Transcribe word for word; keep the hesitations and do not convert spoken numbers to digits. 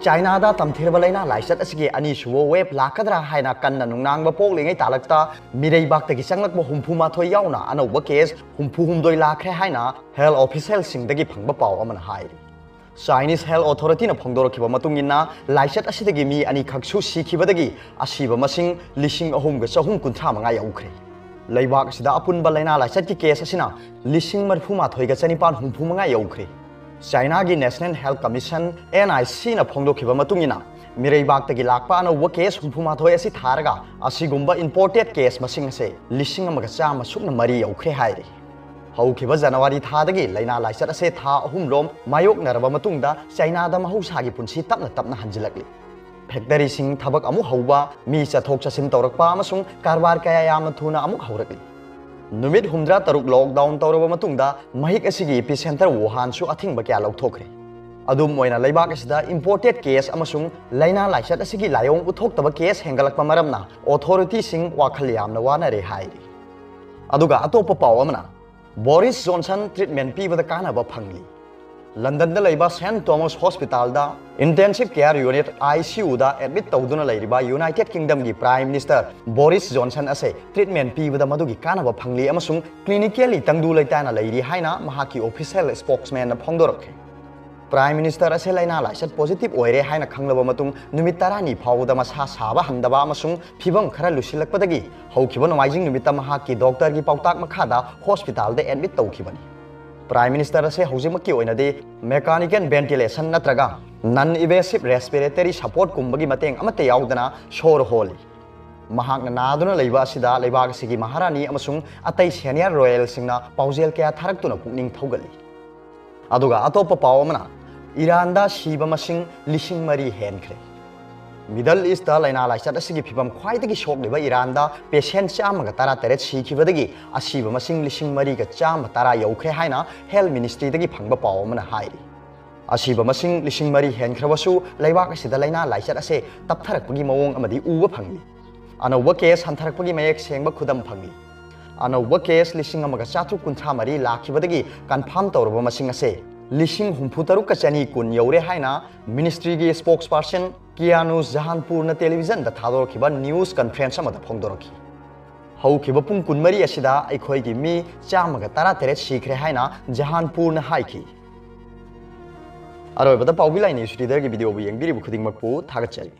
ꯆꯥꯏꯅꯥꯗ ꯇꯝꯊꯤꯔꯕ ꯂꯥꯏꯅꯥ ꯂꯥꯏꯆꯠ ꯑꯁꯤꯒꯤ ꯑꯅꯤꯁꯨꯕ wave ꯂꯥꯛꯀꯗ꯭ꯔꯥ ꯍꯥꯏꯅ ꯀꯟꯅ ꯅꯨꯡꯅꯥꯡꯕ ꯄꯣꯛꯂꯤꯉꯩ ꯇꯥꯂꯛꯇ ꯃꯤꯔꯩꯕꯥꯛꯇꯒꯤ ꯆꯪꯂꯛꯄ ꯍꯨꯝꯐꯨ ꯃꯥꯊꯣꯏ ꯌꯥꯎꯅ ꯑꯅꯧꯕ case ꯍꯨꯝꯐꯨ ꯍꯨꯝꯗꯣꯏ ꯂꯥꯛꯈ꯭ꯔꯦ ꯍꯥꯏꯅ health officialꯁꯤꯡꯗꯒꯤ ꯐꯪꯕ ꯄꯥꯎ ꯑꯃꯅ ꯍꯥꯏꯔꯤ꯫ Chinese Health Authorityꯅ ꯐꯣꯡꯗꯣꯔꯛꯈꯤꯕ ꯃꯇꯨꯡ ꯏꯟꯅ, ꯂꯥꯏꯆꯠ ꯑꯁꯤꯗꯒꯤ ꯃꯤ ꯑꯅꯤꯈꯛꯁꯨ ꯁꯤꯈꯤꯕꯗꯒꯤ ꯑꯁꯤꯕ ꯃꯁꯤꯡ ꯂꯤꯁꯤꯡ ꯑꯍꯨꯝꯒ ꯆꯍꯨꯝ ꯀꯨꯟꯊ꯭ꯔꯥ ꯃꯉꯥ ꯌꯧꯈ꯭ꯔꯦ꯫ ꯂꯩꯕꯥꯛ ꯑꯁꯤꯗ ꯑꯄꯨꯟꯕ ꯂꯥꯏꯅꯥ ꯂꯥꯏꯆꯠꯀꯤ case ꯑꯁꯤꯅ ꯂꯤꯁꯤꯡ ꯃꯔꯤꯐꯨ ꯃꯥꯊꯣꯏꯒ ꯆꯅꯤꯄꯥꯟ ꯍꯨꯝꯐꯨ ꯃꯉꯥ ꯌꯧꯈ꯭ꯔꯦ꯫ ꯆꯥꯏꯅꯥꯒꯤ National Health Commission, NICꯅ ꯐꯣꯡꯗꯣꯛꯈꯤꯕ ꯃꯇꯨꯡ ꯏꯟꯅ, ꯃꯤꯔꯩꯕꯥꯛꯇꯒꯤ ꯂꯥꯛꯄ ꯑꯅꯧꯕ case ꯍꯨꯝꯐꯨ ꯃꯥꯊꯣꯏ ꯑꯁꯤ ꯊꯥꯔꯒ, ꯑꯁꯤꯒꯨꯝꯕ imported case ꯃꯁꯤꯡ ꯑꯁꯦ ꯂꯤꯁꯤꯡ ꯑꯃꯒ ꯆꯥꯝꯃ ꯁꯨꯞꯅ ꯃꯔꯤ ꯌꯧꯈ꯭ꯔꯦ ꯍꯥꯏꯔꯤ꯫ ꯍꯧꯈꯤꯕ ꯖꯅꯋꯥꯔꯤ ꯊꯥꯗꯒꯤ ꯂꯥꯏꯅꯥ ꯂꯥꯏꯆꯠ ꯑꯁꯦ ꯊꯥ ꯑꯍꯨꯝꯔꯣꯝ ꯃꯥꯌꯣꯛꯅꯔꯕ ꯃꯇꯨꯡꯗ, ꯆꯥꯏꯅꯥꯗ ꯃꯍꯧꯁꯥꯒꯤ ꯄꯨꯟꯁꯤ ꯇꯞꯅ ꯇꯞꯅ ꯍꯟꯖꯤꯜꯂꯛꯂꯤ꯫ Factoryꯁꯤꯡ ꯊꯕꯛ ꯑꯃꯨꯛ ꯍꯧꯕ, ꯃꯤ ꯆꯠꯊꯣꯛ ꯆꯠꯁꯤꯟ ꯇꯧꯔꯛꯄ ꯑꯃꯁꯨꯡ ꯀꯔꯕꯥꯔ ꯀꯌꯥ ꯌꯥꯝꯅ ꯊꯨꯅ ꯑꯃꯨꯛ ꯍꯧꯔꯛꯂꯤ꯫ ꯅꯨꯃꯤꯠ ꯍꯨꯝꯗ꯭ꯔꯥ ꯇꯔꯨꯛ lockdown ꯇꯧꯔꯕ ꯃꯇꯨꯡꯗ, ꯃꯍꯤꯛ ꯑꯁꯤꯒꯤ epicenter ꯋꯨꯍꯥꯟꯁꯨ ꯑꯊꯤꯡꯕ ꯀꯌꯥ ꯂꯧꯊꯣꯛꯈ꯭ꯔꯦ꯫ ꯑꯗꯨꯝ ꯑꯣꯏꯅ, ꯂꯩꯕꯥꯛ ꯑꯁꯤꯗ imported case ꯑꯃꯁꯨꯡ ꯂꯥꯏꯅꯥ ꯂꯥꯏꯆꯠ ꯑꯁꯤꯒꯤ ꯂꯥꯏꯑꯣꯡ ꯎꯠꯊꯣꯛꯇꯕ case ꯍꯦꯟꯒꯠꯂꯛꯄ ꯃꯔꯝꯅ authorityꯁꯤꯡ ꯋꯥꯈꯜ ꯌꯥꯝꯅ ꯋꯥꯅꯔꯦ ꯍꯥꯏꯔꯤ꯫ ꯑꯗꯨꯒ ꯑꯇꯣꯞꯄ ꯄꯥꯎ ꯑꯃꯅ, ꯕꯣꯔꯤꯁ ꯖꯣꯟꯁꯟ treatment ꯄꯤꯕꯗ ꯀꯥꯟꯅꯕ ꯐꯪꯂꯤ꯫ ꯂꯟꯗꯟꯗ ꯂꯩꯕ Saint Thomas Hospitalꯗ Intensive Care Unit, ICUꯗ admit ꯇꯧꯗꯨꯅ ꯂꯩꯔꯤꯕ United Kingdomꯒꯤ Prime Minister ꯕꯣꯔꯤꯁ ꯖꯣꯟꯁꯟ ꯑꯁꯦ treatment ꯄꯤꯕꯗ ꯃꯗꯨꯒꯤ ꯀꯥꯟꯅꯕ ꯐꯪꯂꯤ ꯑꯃꯁꯨꯡ clinically ꯇꯪꯗꯨ ꯂꯩꯇꯥꯅ ꯂꯩꯔꯤ ꯍꯥꯏꯅ ꯃꯍꯥꯛꯀꯤ official spokesmanꯅ ꯐꯣꯡꯗꯣꯔꯛꯈꯤ꯫ Prime Minister ꯑꯁꯦ ꯂꯥꯏꯅꯥ ꯂꯥꯏꯆꯠ positive ꯑꯣꯏꯔꯦ ꯍꯥꯏꯅ ꯈꯪꯂꯕ ꯃꯇꯨꯡ, ꯅꯨꯃꯤꯠ ꯇꯔꯥꯅꯤ ꯐꯥꯎꯕꯗ ꯃꯁꯥ ꯁꯥꯕ ꯍꯟꯗꯕ ꯑꯃꯁꯨꯡ ꯐꯤꯚꯝ ꯈꯔ ꯂꯨꯁꯤꯜꯂꯛꯄꯗꯒꯤ ꯍꯧꯈꯤꯕ ꯅꯣꯡꯃꯥꯏꯖꯤꯡ ꯅꯨꯃꯤꯠꯇ ꯃꯍꯥꯛꯀꯤ doctorꯒꯤ ꯄꯥꯎꯇꯥꯛ ꯃꯈꯥꯗ hospitalꯗ admit ꯇꯧꯈꯤꯕꯅꯤ꯫ Prime Minister ꯑꯁꯦ ꯍꯧꯖꯤꯛꯃꯛꯀꯤ ꯑꯣꯏꯅꯗꯤ mechanical ventilation ꯅꯠꯇ꯭ꯔꯒ non-invasive respiratory supportꯀꯨꯝꯕꯒꯤ ꯃꯇꯦꯡ ꯑꯃꯠꯇ ꯌꯥꯎꯗꯅ ꯁꯣꯔ ꯍꯣꯜꯂꯤ꯫ ꯃꯍꯥꯛꯅ ꯅꯥꯗꯨꯅ ꯂꯩꯕ ꯑꯁꯤꯗ ꯂꯩꯕꯥꯛ ꯑꯁꯤꯒꯤ ꯃꯍꯥꯔꯥꯅꯤ ꯑꯃꯁꯨꯡ ꯑꯇꯩ senior royalꯁꯤꯡꯅ ꯄꯥꯎꯖꯦꯜ ꯀꯌꯥ ꯊꯥꯔꯛꯇꯨꯅ ꯄꯨꯛꯅꯤꯡ ꯊꯧꯒꯠꯂꯤ꯫ ꯑꯗꯨꯒ ꯑꯇꯣꯞꯄ ꯄꯥꯎ ꯑꯃꯅ, ꯏꯔꯥꯟꯗ ꯁꯤꯕ ꯃꯁꯤꯡ ꯂꯤꯁꯤꯡ ꯃꯔꯤ ꯍꯦꯟꯈ꯭ꯔꯦ꯫ Middle Eastꯇ ꯂꯥꯏꯅꯥ ꯂꯥꯏꯆꯠ ꯑꯁꯤꯒꯤ ꯐꯤꯚꯝ ꯈ꯭ꯋꯥꯏꯗꯒꯤ ꯁꯣꯛꯂꯤꯕ ꯏꯔꯥꯟꯗ patient ꯆꯥꯝꯃꯒ ꯇꯔꯥ ꯇꯔꯦꯠ ꯁꯤꯈꯤꯕꯗꯒꯤ ꯑꯁꯤꯕ ꯃꯁꯤꯡ ꯂꯤꯁꯤꯡ ꯃꯔꯤꯒ ꯆꯥꯝꯃ ꯇꯔꯥ ꯌꯧꯈ꯭ꯔꯦ ꯍꯥꯏꯅ health ministryꯗꯒꯤ ꯐꯪꯕ ꯄꯥꯎ ꯑꯃꯅ ꯍꯥꯏꯔꯤ꯫ ꯑꯁꯤꯕ ꯃꯁꯤꯡ ꯂꯤꯁꯤꯡ ꯃꯔꯤ ꯍꯦꯟꯈ꯭ꯔꯕꯁꯨ, ꯂꯩꯕꯥꯛ ꯑꯁꯤꯗ ꯂꯥꯏꯅꯥ ꯂꯥꯏꯆꯠ ꯑꯁꯦ ꯇꯞꯊꯔꯛꯄꯒꯤ ꯃꯑꯣꯡ ꯑꯃꯗꯤ ꯎꯕ ꯐꯪꯂꯤ꯫ ꯑꯅꯧꯕ case ꯍꯟꯊꯔꯛꯄꯒꯤ ꯃꯌꯦꯛ ꯁꯦꯡꯕ ꯈꯨꯗꯝ ꯐꯪꯂꯤ꯫ ꯑꯅꯧꯕ case ꯂꯤꯁꯤꯡ ꯑꯃꯒ ꯆꯥꯇ꯭ꯔꯨꯛ ꯀꯨꯟꯊ꯭ꯔꯥ ꯃꯔꯤ ꯂꯥꯛꯈꯤꯕꯗꯒꯤ confirm ꯇꯧꯔꯕ ꯃꯁꯤꯡ ꯑꯁꯦ ꯂꯤꯁꯤꯡ ꯍꯨꯝꯐꯨ ꯇꯔꯨꯛꯀ ꯆꯅꯤ ꯀꯨꯟ ꯌꯧꯔꯦ ꯍꯥꯏꯅ ministryꯒꯤ spokesperson ꯀꯤꯌꯥꯅꯨꯁ ꯖꯍꯥꯟꯄꯨꯔꯅ televisionꯗ ꯊꯥꯗꯣꯔꯛꯈꯤꯕ news conference ꯑꯃꯗ ꯐꯣꯡꯗꯣꯔꯛꯈꯤ꯫ ꯍꯧꯈꯤꯕ ꯄꯨꯡ ꯀꯨꯟꯃꯔꯤ ꯑꯁꯤꯗ ꯑꯩꯈꯣꯏꯒꯤ ꯃꯤ ꯆꯥꯝꯃꯒ ꯇꯔꯥꯇꯔꯦꯠ ꯁꯤꯈ꯭ꯔꯦ ꯍꯥꯏꯅ ꯖꯍꯥꯟꯄꯨꯔꯅ ꯍꯥꯏꯈꯤ꯫ ꯑꯔꯣꯏꯕꯗ ꯄꯥꯎꯕꯤ ꯂꯥꯏ news readerꯒꯤ videoꯕꯨ ꯌꯦꯡꯕꯤꯔꯤꯕ ꯈꯨꯗꯤꯡꯃꯛꯄꯨ ꯊꯥꯒꯠꯆꯔꯤ꯫